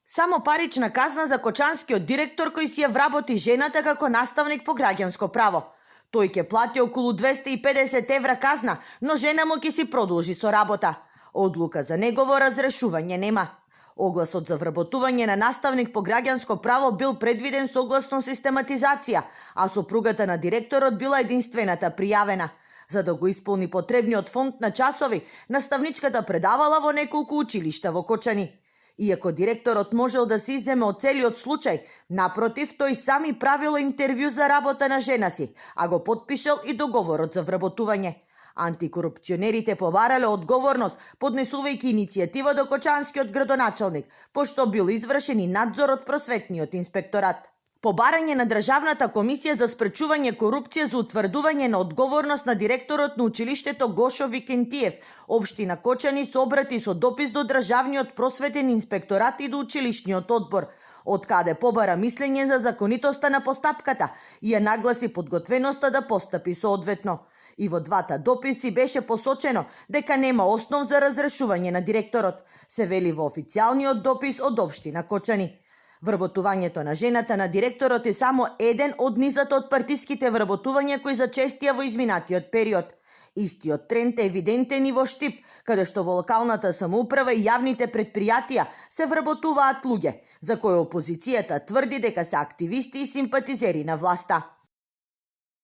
Само парична казна за кочанскиот директор кој си ја вработи жената како наставник по граѓанско право. Тој ќе плати околу 250 евра казна, но жена му ќе си продолжи со работа. Одлука за негово разрешување нема. Огласот за вработување на наставник по граѓанско право бил предвиден согласно систематизација, а сопругата на директорот била единствената пријавена. За да го исполни потребниот фонд на часови, наставничката предавала во неколку училишта во Кочани. Иако директорот можел да се иземе од целиот случај, напротив, тој сам и правил интервју за работа на жена си, а го потпишал и договорот за вработување. Антикорупционерите побарале одговорност, поднесувајќи иницијатива до кочанскиот градоначалник, пошто бил извршен и надзор од просветниот инспекторат. Побарање на Државната комисија за спречување корупција за утврдување на одговорност на директорот на училиштето Гошо Викентиев, општина Кочани, се обрати со допис до Државниот просветен инспекторат и до училишниот одбор, од каде побара мислење за законитоста на постапката и ја нагласи подготвеноста да постапи соодветно. И во двата дописи беше посочено дека нема основ за разрешување на директорот, се вели во официјалниот допис од општина Кочани. Вработувањето на жената на директорот е само еден од низата од партиските вработувања кои зачестија во изминатиот период. Истиот тренд е евидентен и во Штип, каде што во локалната самоуправа и јавните предпријатија се вработуваат луѓе, за кои опозицијата тврди дека се активисти и симпатизери на власта.